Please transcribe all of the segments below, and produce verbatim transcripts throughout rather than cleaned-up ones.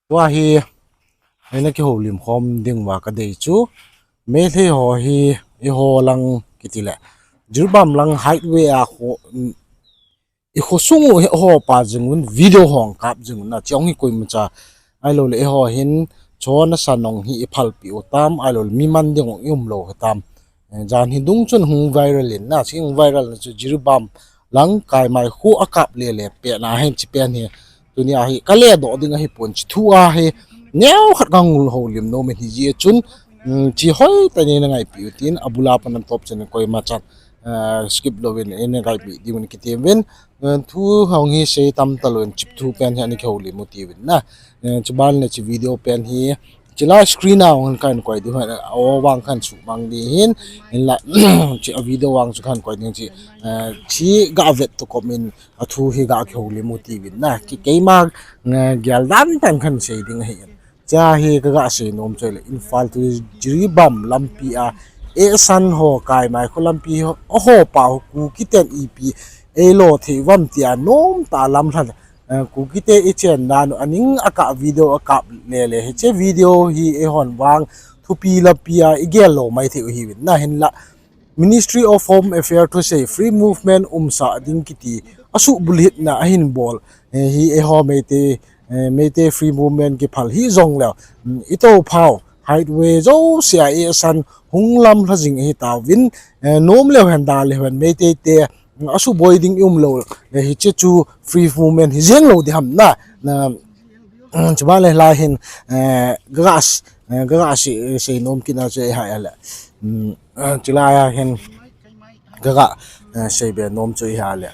Tua hi, eina kihoulim khom ding uva kadei chu, Meitei ho hi, eiho lang kiti le, Jiribam lang highway a kho, i khosung u hi ho pa jing un video hung kap jing un na, chong hi koimacha. Ahilou le eiho hin, chona sanong hi i phalpi u tam, ahilou le mi man ding ong i um lou hi tam. Eh, jan hi dung chun hung viral in na, chi hung viral na chu Jiribam lang Kaimai khu a kap le le pe na hin chi pen hi. Tunia hi ka le doh ding ahi pon chi thu a hi neo khat ka ngul houlim nom in hi ji chun, mm, chi hoi ta ni na ngaipi u tin a bula pan an top chen koima chan, eh, skip lo in, in ngaipi di un kiti vin, eh, thu hung hi sei tam ta lo in chip thu pen hi ani kihoulim u ti vin na. Eh, chi ban le chi video pen hi, chi live screen a hung kan koi di hon, o vang kan su mang di hin, in la, chi a video vang su kan koi ding chi, eh, chi ga vet to kom in, a thu hi ga kihoulim u ti vin na. Ki keima, eh, gel dan tan kan sei ding ahi. Cha hi ka ga sei nom choi le, Imphal to Jiribam lampi a, e san ho Kaimai khu lampi ho, ho pa ho Kuki ten ipi, ei lo thei vam tia nom ta lam than. Eh, Kuki te i chen dan u, aning a ka video a kap le le. Hiche video hi eihon vang thupi lampi a i gel lo mai thei u hi vin na hin la. Ministry of Home Affairs thu sei free movement umsa ding kiti a subulhit na ahin bol. Eh, hi eiho Meitei, eh, Meitei free movement kiphal hi jong leo. Mm, i to phao, highway jouse a e san hung lam lha jing hi ta vin, eh, nom leo hen da leo hen Meitei te, mm, a suboi ding i um lou le hiche chu free movement hi jeng lou di ham na. Na, mm, chuma le lai hin, eh, ga s-, eh, ga s-, eh, sei nom kina che ha ya le. Mm, eh, chila ya hin, ga, eh, sei be nom chu i ha le.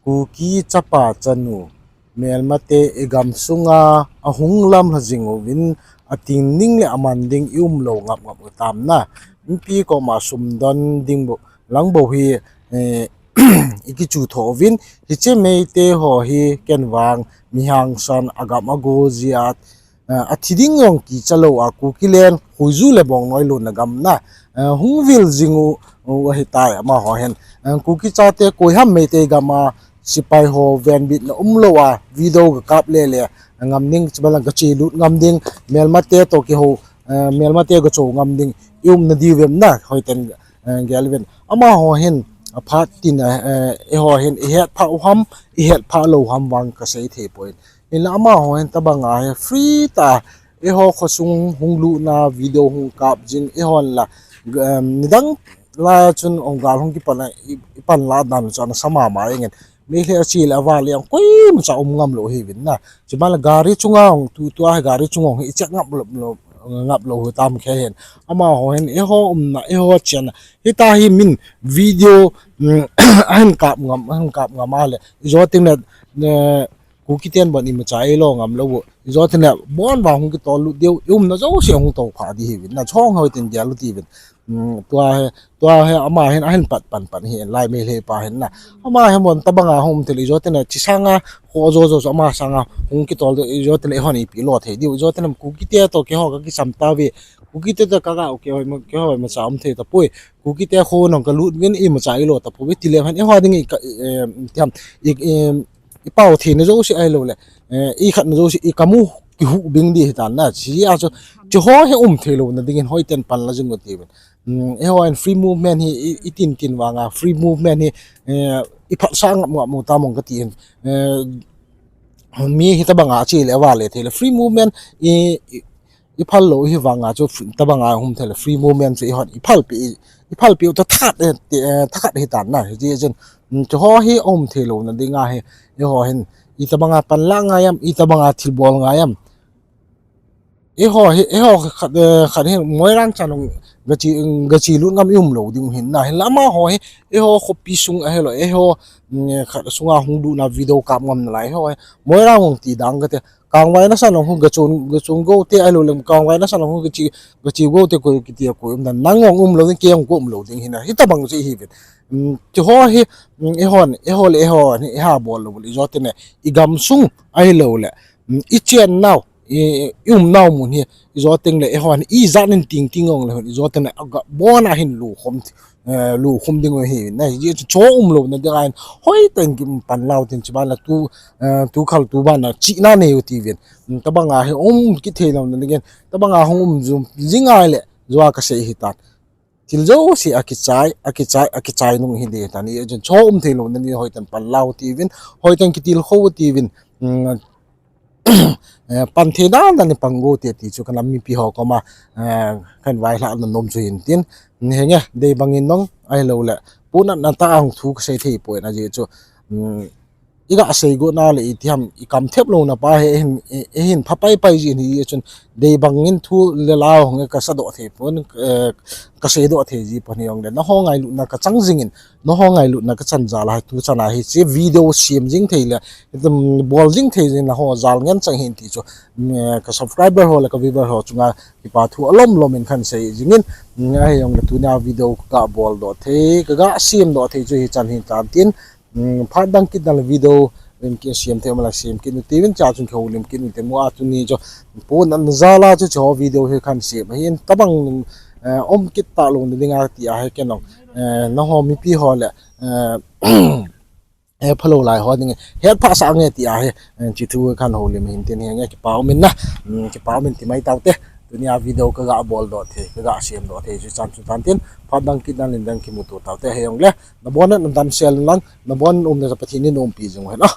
Kuki chapa chanu, melmate i gam sunga a hung lam lha jing u vin, a ting ning le a man ding i um lou ngap ngap u tam na. Mipi koma sum don ding bo, lang bo hi, eh, i kichu tho u vin, hiche Meitei ho hi ken vang, mi hangsan a gam a go jia, eh, a thi ding jong kicha lou a, Kuki len, Khuiju le Bongnoi lun na gam na, eh, hung vil jing u, u ahi tai amaho hin. Eh, Kuki chate koi ham Meitei gam a, sipai ho venbit na um lou a, video ga kap le le, ngam ding, chibang lang ga che lut ngam ding, melmate to kihou, eh, melmate ga cho ngam ding, i um na di vem na, hoi ten, eh, gel vin. Amaho hin, a phat tin, eh, eiho hin, i het pha u ham, i het pha lou ham vang ka sei thei poi. Hinla amaho hin tabang a hi free ta, eiho khosung hung lut na video hung kap jing, eihon la, em, nidang lai chun ong gal hung kipan a, i, i pan la dan chu ana sa mama ingen. Meitei a che le a vale ong koimacha um ngam lou hi vin na. Chibang la gari chunga ong tu, tua hi gari chunga ong hi i che ngap lou, lou, ngap lou hi tam khe hin. Amaho hin eiho umna, eiho chenna. Hita hi min video, mm, ahin kap ngam, ahin kap ngam a le. I jo ting le, eh, Kuki ten bon imacha ei lo ngam lou u. I jo tin le bon vang hung kitol lut diu, i umna jouse hung to pha di hi vin. Na chong hoi tin gel u ti vin. Mm, tua hi, tua hi ama hin ahin pat pan pan hi lai Meitei pa hin na. Ama hin bon tabang a hung um thei le i jo tin le chi sanga kho jo jo ama sanga hung kitol diu i jo tin le eihon ipi lo thei diu. I jo tin le Kuki te to keiho ka kisam ta ve. Kuki te to ka ga u keiho ma, keiho macha um thei ta poi. Kuki te kho nong ka lut ngin imacha i lo ta poi. Ti le hin eiho ding i ka, eh, tiam, i, i, i pao theina jouse ahilou le, eh, i khatna jouse i kamu kihu bing di hi tan na, chi a chu, chi ho hi um thei lou na ding in hoi ten pan la jing u ti vin. Mm, eiho in free movement hi, i, i tin tin vang a, free movement hi, eh, i phat sa ngap ngap mu ta mong ka ti hin, eh, mi hi tabang a che le a vale thei le, free movement i, i, i phal lou hi vang a chu f-, tabang a um thei le free movement chu eihon i phalpi, i, i phalpi u ta that, eh, ti, eh, thakhat hi tan na, hi ti chun, mm, chu ho hi um thei lou na ding a hi, eiho hin, i tabang a pan la ngai am, i tabang a thil bol ngai am. Eiho hi, eiho khat, eh, khat hi Moirang chan ong ga che, ga che lut ngam i um lou ding hin na, hinla amaho hi, eiho khopi sung ahilou, eiho, mm, khat sunga hung lut na video kap ngam na lai, eiho hi, Moirang ong ti dang ka te, Kangvai na san ong hung ga chun, ga chun go te ahilou lem, Kangvai na san ong hung ga che, ga che go te ko kiti a ko um dan, nang ong um lou ding, kei ong ko um lou ding hin na, hi tabang chu hi vin. Mm, chu ho hi, mm, eihon, eiho le eiho, ni, eiha bol lou, i jo tin le, i gam sung ahilou le, mm, i chen nau, i, i um nau mun hi, i jo tin le, eihon, i jan in ting ting ong le hon, i jo tin le, a ga bon a hin lu khom ti, eh, lukhum ding u hi na, hijeh chun cho umlouna ding ahin, hoitah in kipan lau tin, chuban la tu, eh, tu khal tu ban a chihna nei u tiuvin. Tabang a hi um kit theilouna dingin, tabang a hung um jing ahile, jo a kasei hitan. Thil jouse akichai, akichai, akichai nung hi ding tan, hijeh chun cho um theilouna ding hoitah in pan lau tiuvin, hoitah in kitilkhou tiuvin, pan thei dan dan in pan u te ti chu kanam mipi ho koma, eh, kahin vailhahna nom chu hin tin, henge, dei bangin nung, ahiloule, ponatna tah a hung thu kasei thei poi, ajeh chu, iga sei gotna le itiham, ikam thep louna pa hi, eihin, eihin pha paipai jin hijeh chun, dei bangin thu le la hung kasadoh thei pon, eh, kaseidoh thei ji pon, hijongle nangho ngailutna kachang jingin, nangho ngailutna kachan jal a hi tuchan a hiche video sem jing thei le, bol jing thei jingin nangho jal ngen chang hin ti chu, ka subscriber ho le ka viewer ho chunga kipa thu alom lom in kahin sei jingin, ahijongle tunia video kaga boldoh thei, kaga semdoh thei chu hichan hin tan tin, phat dang kit dang le video lim kit sem thei um le sem kit u tiuvin, chua chun kihoulim kit u te, mua tuni chu ponatna jal a chu hiche ho video hi kahin sem ahin, tabang, eh, um kit talouna dinga ti ahi, kei nung, eh, nangho mipi ho le, eh, phalou lai ho ding hetphahsah nge ti ahi, eh, hiche thu kahin houlim hin tin, henge, kipa umin na, kipa umin ti mai taute. Tunia video kaga boldoh thei, kaga semdoh thei chu hichan chu tan tin, phat dang kit dang le dang kimuto taute, hijongle nabon'a nadamsel lang, nabon umna chu Pathen in umpi jing u hen a.